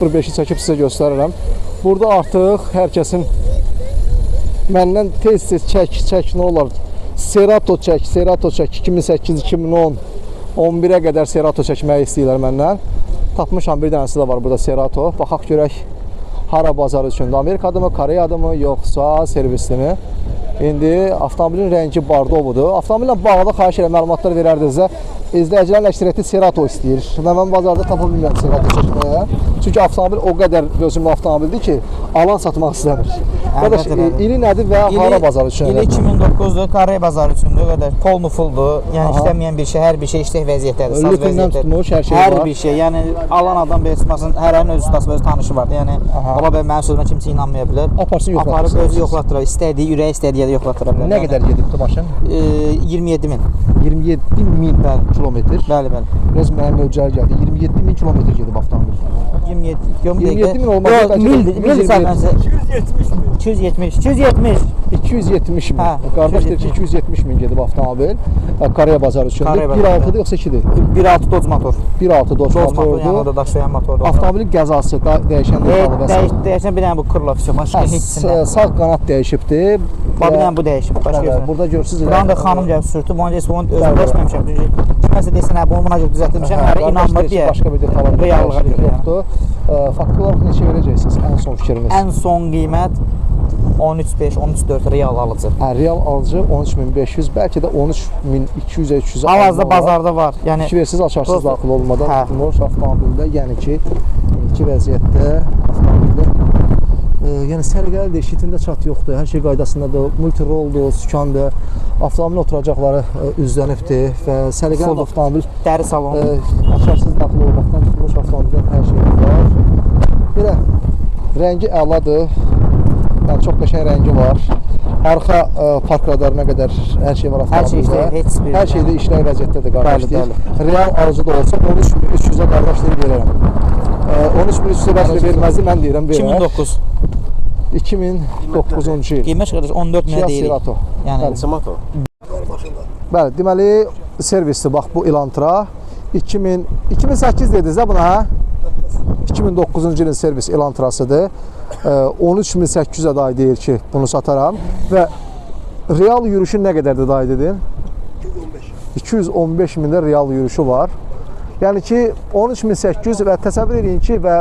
05-i çəkib sizə göstərirəm. Burada artıq hər kəsin məndən tez-tez çək, nə olar? Cerato çək, Cerato çək, 2008, 2010, 11-ə qədər Cerato çəkməyi istəyirlər məndən. Tapmışam, bir dənəsi də var burada Cerato. Baxaq görək hara bazarı üçündür. Amerikadırmı, Koreyadırmı, yoxsa servislimi? İndi avtomobilin rəngi bordovudur. Avtomobillə bağlı xahiş edirəm məlumatlar verərdinizə. İzləyicilərin əksəriyyəti Cerato istəyir. Və mən bazarda tapa bilmirəm Cerato çəkməyə. Çünki avtomobil o qədər dözümlü avtomobildir ki, alan satmaq istəmir. Qardaş, ili nədir və hara bazarı üçün? İli 2009-dur, Koreya bazarı üçündür, qardaş. Polnu fulldur. Yəni işləməyən bir şey, hər bir şey işlək vəziyyətdədir, saz Lütündən vəziyyətdədir. tutmuş, hər şey var. Hər bir şey. Yəni alan adam belə çıxmasın, hərənin öz ustası, öz tanışı vardır. Yəni ola bilər mənim sözümə kimsə inanmaya bilər. Aparsın, Aparıb yoxlatırsın. özü yoxlatdıra, istədiyi, ürəyi istədiyi yerdə yoxlatdıra bilər. Nə qədər gedibdi maşın? 27 min. 27 min kilometr. Bəli, bəli. Biraz mənə möcəl gəldi. 27 min kilometr gedib avtomobil. 27, yox, 27 min olmaz. Yox, mildir, mildir sadəcə. 270 min. 270, 270. 270 min. Hə, Qardaş deyir ki, 270 min gedib avtomobil. Koreya bazarı üçündür. 1.6-dır yoxsa 2-dir? 1.6 Dodge motor. 1.6 Dodge motor, yəni o motordur. da daşlayan motordur. Avtomobilin qəzası, dəyişən detalı və sair. Dəyişən bir dənə bu kırla, başqa heç nə. Sağ qanat dəyişibdi. Bax, bir dənə bu dəyişib, başqa heç nə. Burada görürsünüz. Buranı da xanım gəlib sürtüb, onu deyirsə, onu özüm dəyişməmişəm. Çünki kiməsə desin, hə, bunu buna görə düzəltmişəm, hələ inanmır deyə. Başqa bir detalın Reallığa görə. Yoxdur. Faktiki olaraq neçə verəcəksiniz ən son fikriniz? Ən son qiymət 13.5, 13.4 real alıcı. Hə, real alıcı 13.500, bəlkə də 13.200-ə 300-ə. Hal-hazırda bazarda var. Yəni fikir versiniz, açarsız daxil olmadan tutmuş avtomobildə, yəni ki, indiki vəziyyətdə avtomobildə yəni səliqəlidir, şitində çat yoxdur, hər şey qaydasındadır, multiroldur, sükandır, avtomobilin oturacaqları üzlənibdir və səliqəli avtomobil dəri salonu. Açarsız daxil olmaqdan tutmuş avtomobildən hər şey var. Belə rəngi əladır. Yəni çox qəşəng rəngi var. Arxa park radarına qədər hər şey var Hər şey avtomobildə. işləyir, heç bir. Hər şeydə işlək vəziyyətdədir qardaş Bəli, deyir. bəli. Real alıcı da olsa 13.300-ə qardaş deyir verərəm. 13.300-ə bəlkə də verməzdi, mən deyirəm verər. 2009. 2009-cu il. Qiymət qardaş 14 minə Kia deyirik. Cerato. Yəni Bəli, deməli servisdir bax bu Elantra. 2008 dediniz də buna, hə? 2009-cu ilin servis Elantrasıdır. 13.800-ə dayı deyir ki, bunu sataram və real yürüşü nə qədərdir dayı dedin? 215. 215 mində real yürüşü var. Yəni ki, 13.800 və təsəvvür edin ki, və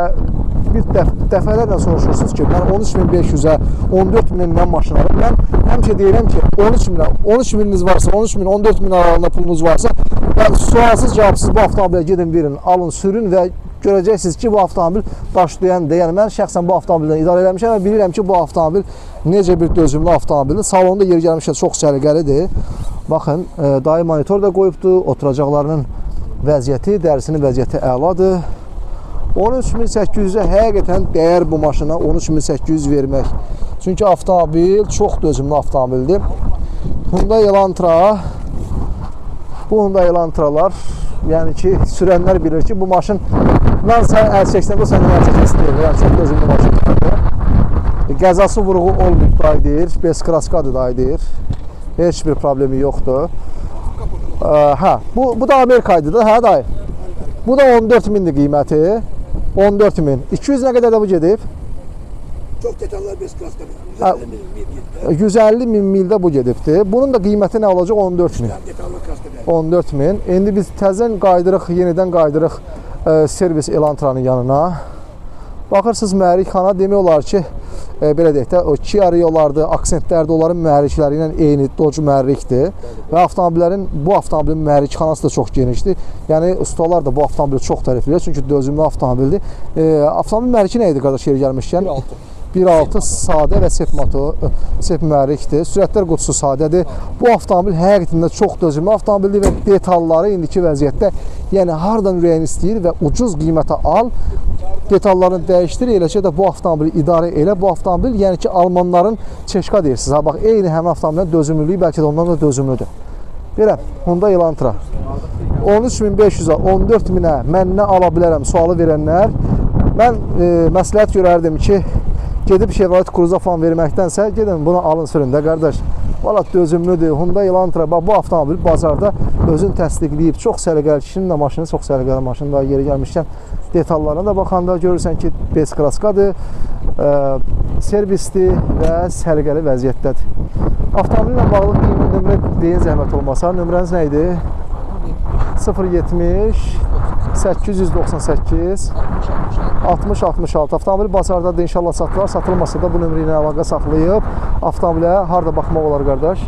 bir dəfələrlə soruşursunuz ki, mən 13.500-ə, 14.000-ə nə maşın alıram? Mən həmişə deyirəm ki, 13.000-ə, 13.000-iniz varsa, 13.000, 14.000 aralığında pulunuz varsa və sualsız, cavabsız bu avtomobilə gedin, verin, alın, sürün və görəcəksiniz ki, bu avtomobil daşlayandır. Yəni mən şəxsən bu avtomobildən idarə eləmişəm və bilirəm ki, bu avtomobil necə bir dözümlü avtomobildir. Salonda yeri gəlmişsə çox səliqəlidir. Baxın, dayı monitor da qoyubdur, oturacaqlarının vəziyyəti, dərisinin vəziyyəti əladır. 13.800-ə həqiqətən dəyər bu maşına 13.800 vermək. Çünki avtomobil çox dözümlü avtomobildir. Hyundai Elantra, bu Hyundai Elantralar, yəni ki, sürənlər bilir ki, bu maşından sən əl çəksən, bu səndən əl çəkəsi deyil. Yəni çox dözümlü maşındır. Qəzası vuruğu olmayıb dayı deyir, beskraskadır dayı deyir. Heç bir problemi yoxdur. Hə, bu da Amerika idi da, hə dayı? Bu da 14.000-dir qiyməti. 14.000. 200 nə qədər də bu gedib? Çox detallar bez kraska. 150 min mil gitti. 150 min mildə bu gedibdir. Bunun da qiyməti nə olacaq? 14.000. Detallar kraska. 14.000. İndi biz təzən qaydırıq, yenidən qaydırıq servis Elantranın yanına. Baxırsınız mühərrikxana demək olar ki, belə deyək də, o Kia Rio-lardır, aksentlərdir, onların mühərrikləri ilə eyni Dodge mühərrikdir. Və avtomobillərin, bu avtomobilin mühərrikxanası da çox genişdir. Yəni ustalar da bu avtomobili çox tərifləyir, çünki dözümlü avtomobildir. Avtomobil mühərriki nə idi qardaş yeri gəlmişkən? 1.6. 1.6 sadə və sep motor, sep mühərrikdir. Sürətlər qutusu sadədir. Bu avtomobil həqiqətən də çox dözümlü avtomobildir və detalları indiki vəziyyətdə, yəni hardan ürəyin istəyir və ucuz qiymətə al, detallarını dəyişdir, eləcə də bu avtomobili idarə elə. Bu avtomobil, yəni ki, almanların çeşka deyirsiniz. Ha, bax, eyni həmin avtomobilin dözümlülüyü bəlkə də ondan da dözümlüdür. Belə, Hyundai Elantra. 13.500-ə, 14.000-ə mən nə ala bilərəm sualı verənlər, mən məsləhət görərdim ki, gedib Chevrolet Cruze falan verməkdənsə, gedin bunu alın sürün də qardaş. Valla dözümlüdür. Hyundai Elantra, bax, bu avtomobil bazarda özünü təsdiqləyib. Çox səliqəli, kişinin də maşını, çox səliqəli maşın. Daha yeri gəlmişkən Detallarına da baxanda görürsən ki, bez kraskadır, servisdir və səliqəli vəziyyətdədir. Avtomobillə bağlı bir nömrə deyin zəhmət olmasa. Nömrəniz nə idi? 070 898 60 66. Avtomobil bazardadır, inşallah satılar. Satılmasa da bu nömrə ilə əlaqə saxlayıb avtomobilə harda baxmaq olar qardaş?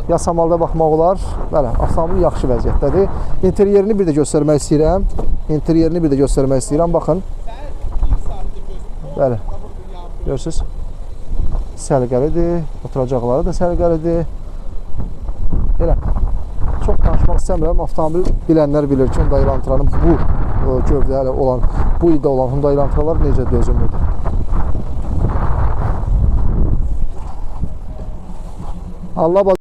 Yasamalda baxmaq olar. Bəli, avtomobil yaxşı vəziyyətdədir. İnteryerini bir də göstərmək istəyirəm. İnteryerini bir də göstərmək istəyirəm. Baxın. Bəli. Görürsüz? Səliqəlidir. Oturacaqları da səliqəlidir. Elə. Çox danışmaq istəmirəm. Avtomobil bilənlər bilir ki, Hyundai Elantranın bu gövdəli olan, bu ildə olan Hyundai Elantralar necə dözümlüdür. Allah.